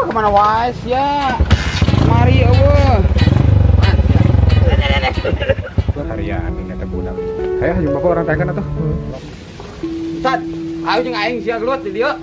Kemana wae sia? Mari eueuh. Harian ini teh budak. Hayo jeung bapak orang tangan atuh. Tad, ayo jeung aing sia gelut di dieu.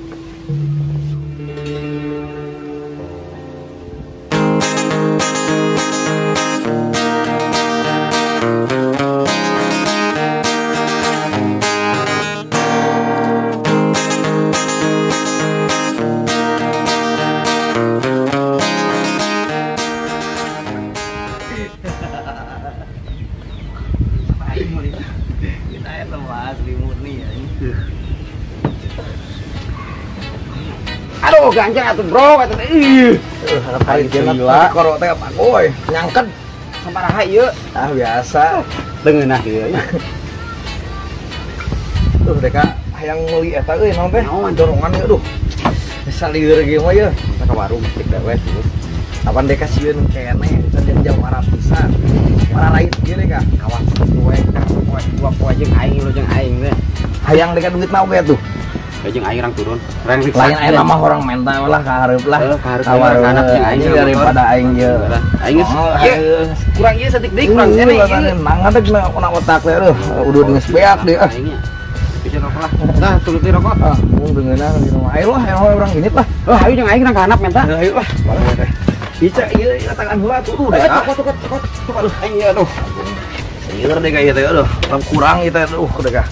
Aduh, ganjel atuh bro, atuh ih. Harapan gila. Koro teh apa goy? Nyangket sabaraha ieu? Ah, biasa. Dengeunah ieu. Tuh deka hayang meuli eta euy naon teh? Dorongan ieu aduh. Bisa lieur ge mah ieu. Kita ka warung cek dawe terus. Kapan deka sieun keneh can jauh arah pisan. Paralait ieu deka. Awas poe poe dua poe jeung aing lu jeung aing teh. Hayang deka duit mah oge atuh. Jeung aing rang turun. Rang lain aing mah orang menta lah ka hareup lah. Ka warung aing daripada aing ieu. Aing geus kurang ieu saeutik deui kurang keneh ieu. Mangan teh kena otak teh aduh udah geus beak deui ah. Bisa rokok lah. Nah, suluti rokok. Ah, mung dengeuna di rumah. Ayo lah, ayo urang ini lah. Oh, ayo jeung aing rang ka handap menta. Ayo lah. Bareng teh. Ica ieu tangan heula tuh deh. Cokot cokot cokot. Aduh, aing ieu aduh. Seueur deh ka ieu teh aduh. Kurang ieu teh aduh deh ka.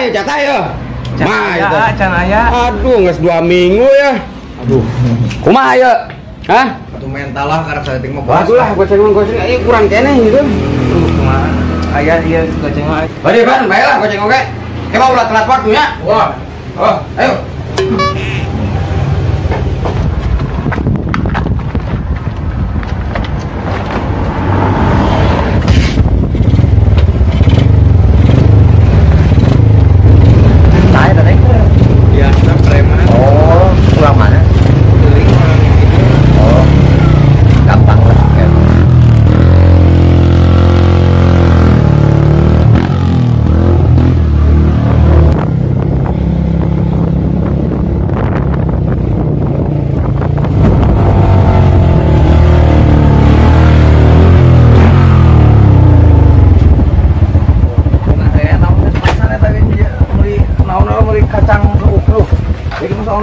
Jatah ya. Mah itu. Can aya. Aduh, geus 2 minggu ya. Aduh. Kumaha ya? Hah? Atuh mental lah karek saeutik mah. Bagus lah goceng-goceng ieu kurang keneh gitu. Aduh, kumaha? Aya ieu goceng mah. Bade ban, bae lah goceng oge. Emang ulah telat waktunya. Wah. Oh, ayo.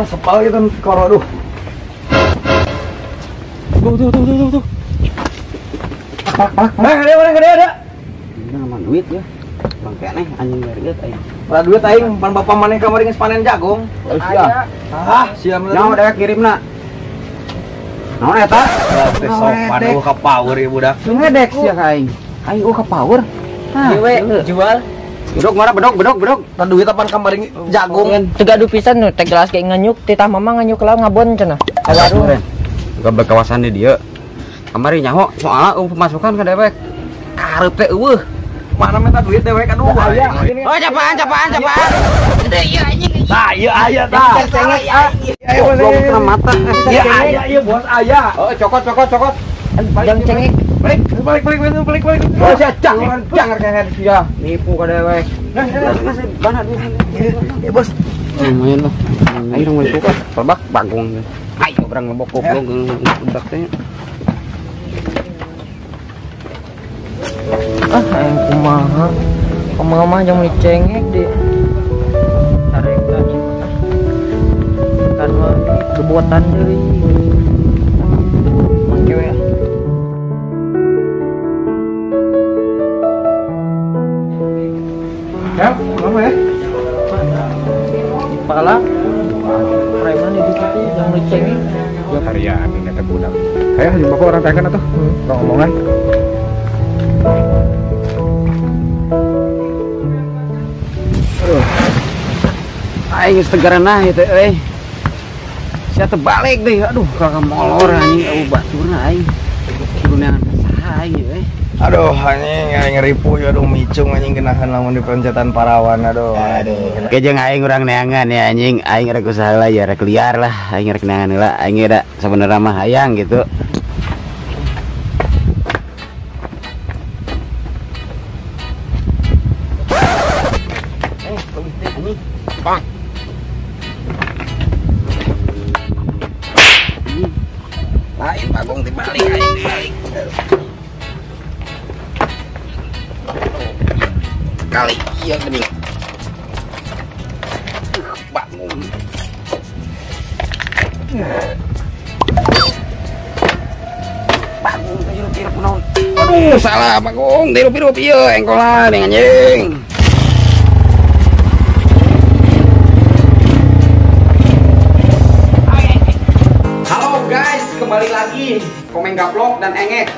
Sepal gitu koro aduh. Tuh tuh tuh tuh tuh. Nah, ada. Ini nama duit ya. Bang keneh anjing dari aing. Lah duit aing pan bapak maneh kamari geus panen jagung. Oh sia. Ah, sia nyaho dewek kirimna. Naon eta? Teh sopan eueuh ka power ieu budak. Ngedek sia ka aing. Aing eueuh ka power. Ieu we jual. Bedog mana bedog bedog bedog. Tan duit apaan kamari jagung. Teu gaduh pisan nu teh gelas ge nganyuk titah mama nganyuk lah ngabon cenah. Ka warung. Ke kawasan di dieu. Kamari nyaho soalna eueuh pemasukan ka dewek. Kareup teh eueuh. Mana minta duit dewek aduh. Oh capaan capaan capaan. Ieu anjing. Tah ieu aya tah. Goblok kena mata. Ieu aya ieu bos aya. Oh cokot cokot cokot. Jang cengek. Balik balik balik balik balik. Oh sia jangan jangan kayak sia. Nipu ka dewek. Nah, mana duit? Ya bos. Lumayan lah. Ayo dong masuk ah. Pelbak bagong. Ayo berang ngebok goblok budak teh. Ah, aing kumaha. Kumaha mah jang dicengek di. Tarik tadi. Kan mah gebotan deui. Harian eta budak. Hayu jeung bapak orang taekan atuh. Tong omongan. Aduh. Aing geus tegaranah ieu teh euy. Sia teu balik deui. Aduh, kakak molor anjing eueuh baturna aing. Kudu neangan ka saha aing euy. Aduh anjing aing ripuh ya aduh micung anjing kenahan lamun di pencetan parawan aduh. Aduh. Ke jeung aing urang neangan ya anjing, aing rek usaha lah ya rek liar lah, aing rek neangan heula, aing da sabenerna mah hayang gitu. Anjing. Bang. Lain bagong dibalik aing dibalik. Kali iya gini. Bangun. Bangun hirup-hirup naon. Aduh, salah bagong hirup-hirup ieu engkolan anjing. Halo guys, kembali lagi Komeng Gaplok dan Engek.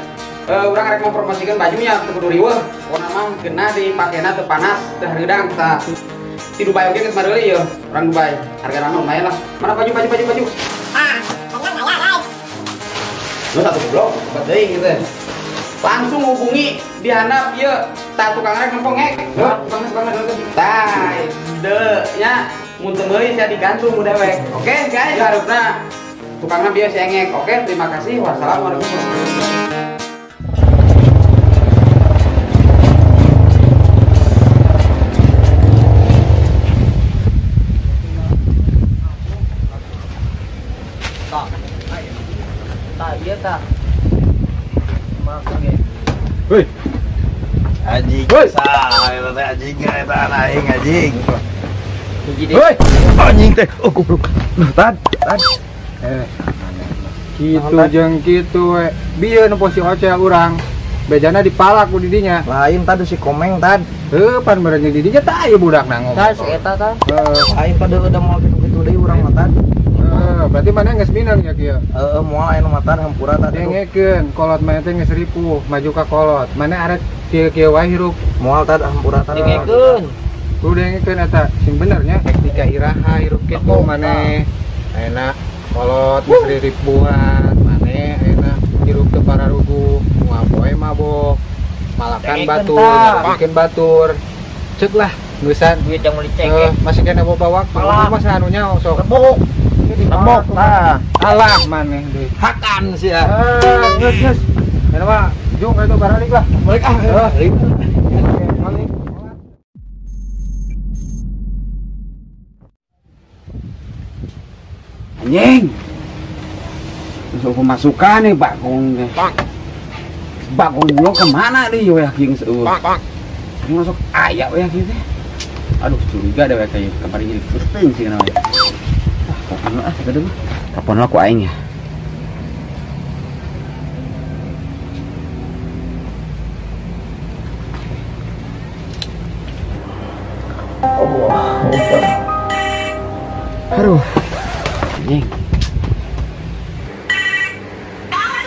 Urang rek mempromosikan bajunya teu kudu riweuh. Pokona mah geunah dipakena teu panas, teu hareudang tah. Di Dubai oge geus mareuli ieu, urang Dubai. Hargana mah lumayan lah. Mana baju baju baju baju. Ah, lu satu blok, buat deui gitu. Langsung hubungi di handap ieu tah tukang rek nempong ngek. Tukang tukang tah, de nya mun teu meuli sia digantung ku dewek. Oke guys, harupna tukangna bieu si Engek. Oke, terima kasih. Wassalamualaikum warahmatullahi wabarakatuh. Hei. Anjing. Sah, eta teh anjing eta aing anjing. Hei, anjing teh. Oh goblok. Loh, tad, tad. Kitu jeung kitu we. Bieu nu si Ocel urang. Bejana dipalak ku didinya. Lain tad si Komeng tad. Heuh, pan meureun jeung didinya tah ieu budak nangong. Tah si eta tah. Aing pada udah moal kitu-kitu deui urang mah tad. Berarti mana geus minang ya kieu? Heeh, moal aya nu matan hampura tadi. Dengekeun, kolot mana teh geus ripuh, maju ka kolot. Mana arek kieu-kieu wae hirup. Moal tad hampura tad. Dengekeun. Kudu dengekeun eta sing bener nya. Ketika iraha hirup kitu maneh ayeuna kolot geus riripuhan, maneh ayeuna hirup teu pararuguh, moal poe mabok. Malakan batur, bikin batur. Ceuk lah, geusan duit yang meuli cengkeh. Masih kena bawa waktu. Masa anunya sok. Rebuk. Lemok lah. Alah maneh deui. Hakan sia. Geus geus. Eta mah jung ka itu baralik lah. Balik ah. Balik. Anjing. Terus pemasukan nih bagong teh. Bagong gua kemana nih yo yakin seueuh. Ini masuk aya we yakin teh. Aduh curiga deh kayak kemarin jadi penting sih namanya. Kapan lah, sakit mah. Kapan lah ku aing ya. Allah. Aduh. Anjing.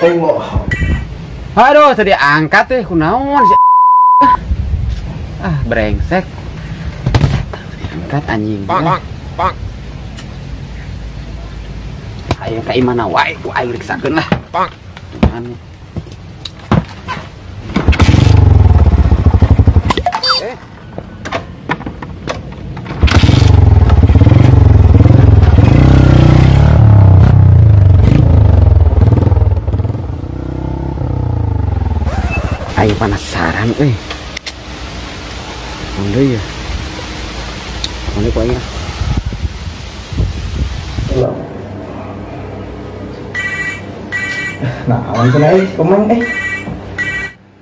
Allah. Aduh, tadi angkat teh kunaon si. Ah, brengsek. Angkat anjing. Bang, bang. Ayo ka imana wae ku aing riksakeun lah. Bang. Tuhan. Aing penasaran euy. Mun deui ya. Mun ku aing. Nah, awan cenah euy, Komeng eh.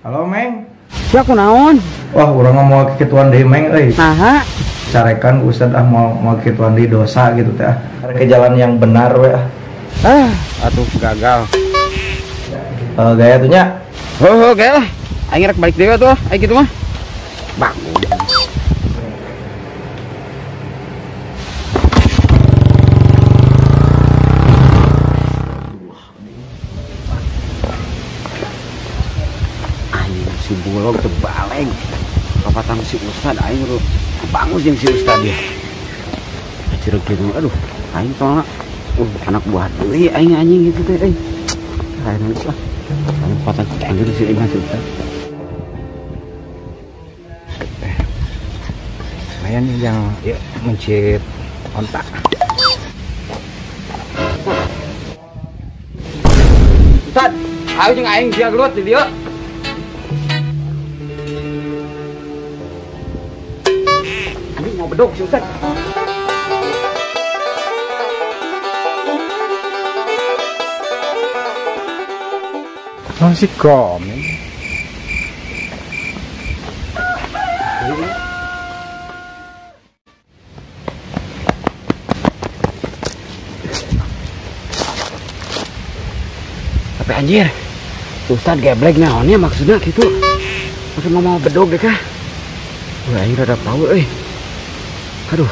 Halo, Meng. Sia kunaon? Wah, urang mah moal kikituan deui, Meng euy. Naha? Carekan ku Ustad ah moal kikituan deui dosa gitu teh ah. Ke jalan yang benar we ah. Ah, atuh gagal. Gaya tuh nya. Heuh, gaya lah. Aing rek balik deui atuh, aing kitu mah. Bangun. Golog teu baleng. Kapatan si Ustad aing lu. Bangun jeung si Ustad ya. Curug gitu aduh aing soalna anak buah deui aing anjing gitu teh euy. Aing geus lah. Kapatan anjir si Iman si Ustad. Lumayan nih yang ya, mencit kontak. Ustad, ayo jeung aing sia gelut di dieu. Anjing mau bedog si Ustad. Oh, si komen. Tapi anjir, Ustad geblek naonnya maksudnya gitu. Maksud mau bedog deh kah? Wah, aing rada power euy. Aduh.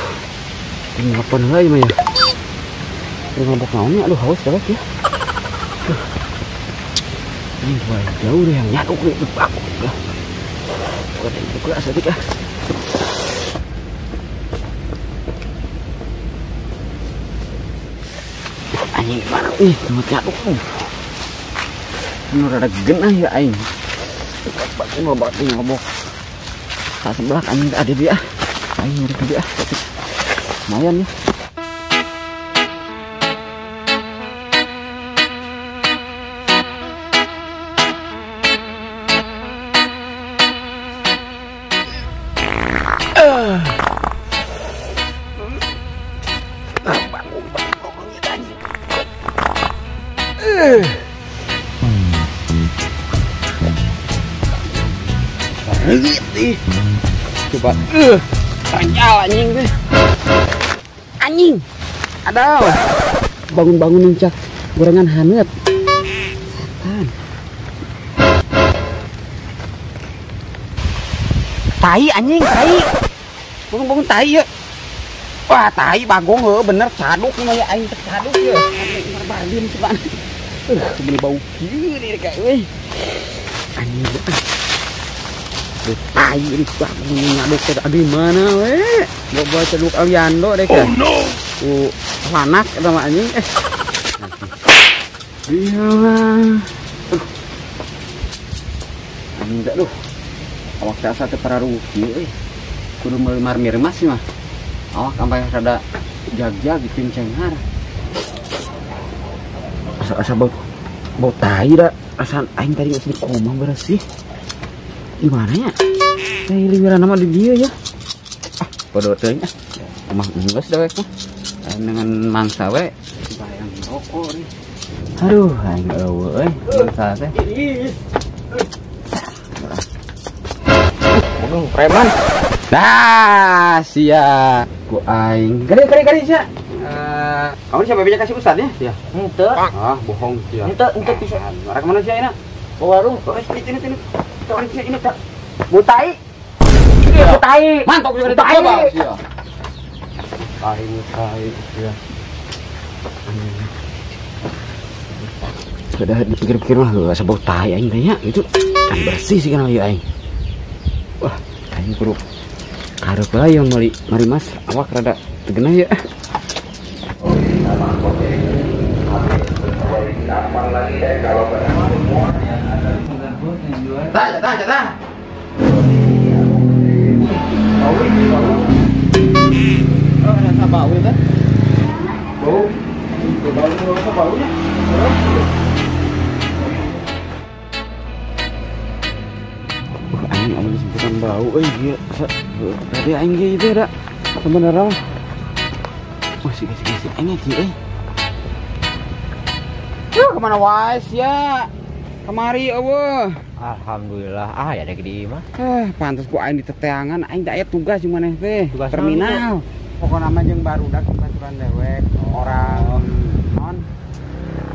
Ini ngapon heula ieu mah ya. Ini ngabok naonnya aduh haus dewek ya. Aduh. Ini gua jauh deh yang nyaduk nih aku. Bukan itu kelas tadi kah? Anjing gimana? Ih, tempat nyaduk. Ini rada genah ya aing. Ngobok. Tak sebelah anjing ada dia. Aing nyari dia. Lumayan ya. Ih. Coba ranjal anjing teh. Anjing. Aduh. Bangun-bangun nincak gorengan haneut. Setan. Tai anjing, tai. Bangun-bangun tai ya. Wah, tai bagong heuh bener caduk mah ya aing teh caduk ya. Barbardim coba. Beli bau kieu deui kayak euy. Anjing. Tai ini bangun nyaduk teh aduh mana we. Bobo ceduk Aliando deh kan. Oh no. Lanak eta mah anjing. Iyalah. Anjing teh aduh. Awak teh asa teu pararugi euy. Kudu meuli marmir mas mah. Awak sampai rada jag-jag gitu cenghar. Asa-asa bau tai da. Asa aing tadi geus di koma bersih. Gimana ya? Eh, liwiran nama di dia ya. Ah, bodoh teuing ah. Rumah geus dewek mah. Dengan mangsa we bayang rokok nih. Aduh, aing eueuh euy, mangsa teh. Bodoh preman. Nah, sia ku aing. Gede sia. Kamu siapa beja kasih Ustad ya? Sia. Henteu. Ah, bohong sia. Henteu bisa. Arek mana sia enak? Ke warung. Oh, ini. Ini tak. Butai. Butai. Mantap juga tai. Tai tai ya. Sudah dipikir-pikir lah asa bau tai aing teh nya gitu. Kan bersih sih kan ieu aing. Wah, aing kudu karep lah yang meuli mari Mas, awak rada tegenah ya. Tah. Oh, ada bau kan? Bau. Bau baunya. Anjing aing sebutan bau euy ieu. Tadi aing ge itu ada sebenarnya. Wah, sih aing ge euy. Yuh, kemana wae sia? Kemari eueuh. Alhamdulillah, ah ya ada di mah. Pantes ku aing diteteangan, aing teh aya tugas jeung maneh teh. Terminal. Pokona mah jeung barudak baturan dewek, orang non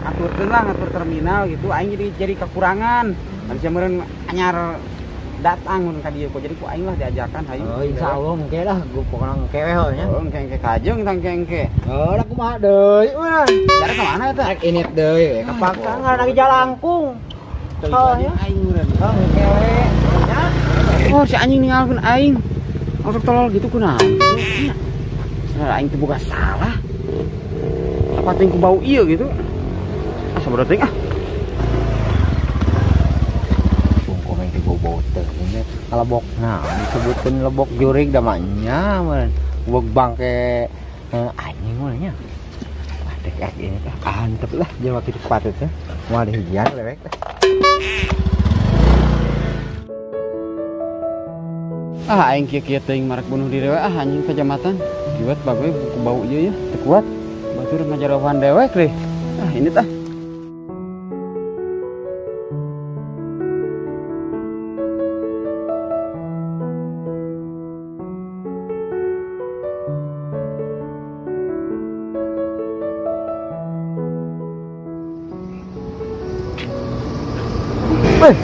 aturkeun lah ngatur terminal gitu, aing jadi kekurangan. Manusia meureun anyar datang mun ka dieu jadi ku aing lah diajakan hayu. Oh, insyaallah engke lah, gua pokona engke we nya. Oh, engke kajeng tang engke. Oh, lah kumaha deui euy. Cara ka mana eta? Rek init deui, kapaksa ngaran lagi jalangkung. Oh, aing meureun. Oh, kewe. Oh, si anjing ninggalkeun aing. Langsung tolol gitu kunaon. Salah aing teu boga salah. Apa teuing ku bau ieu gitu. Ah, sabodo teuing ah. Bungkomeng teh bau teh ini kalebok naon disebutkeun lebok jurig da mah nya meureun. Bok bangke anjing mah nya. Ah, dek ini teh antep lah jelema kitu patut teh. Moal dihijian lewek teh. Ah, aing kieu-kieu teuing marak bunuh diri we ah anjing kecamatan. Kiwat bagoy buku bau ieu ya, teu kuat. Batur ngajarohan dewek deh. Ah, ini tah.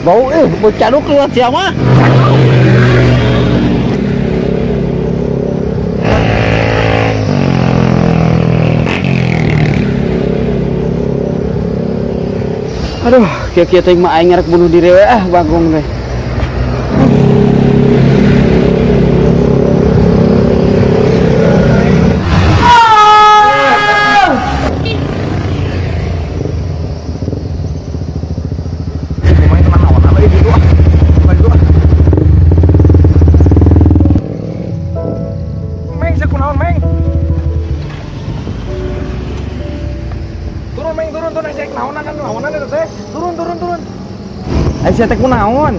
Bau bau caduk lewat siapa? Aduh, kieu-kieu teuing mah aing ngarek bunuh diri we ah bagong teh. Aing teh kunaon?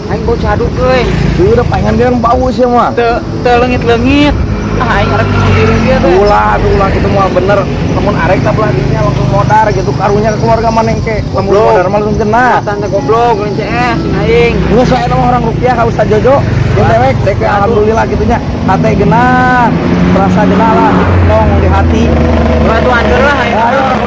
Aing bau caduk euy. Udah pengen dia bau sih mah. Teu teu leungit-leungit. Ah aing arek bunuh diri dia teh. Ulah gitu mah bener. Lamun arek tah belah dinya langsung modar gitu karunya ke keluarga maneh ke. Lamun modar mah langsung kena. Tante goblok lain CS aing. Geus wae mah orang rupiah ka Ustaz Jojo. Jeung dewek dek alhamdulillah gitu nya. Hate genah. Terasa genah lah nong di hati. Ulah tuh anjur lah aing.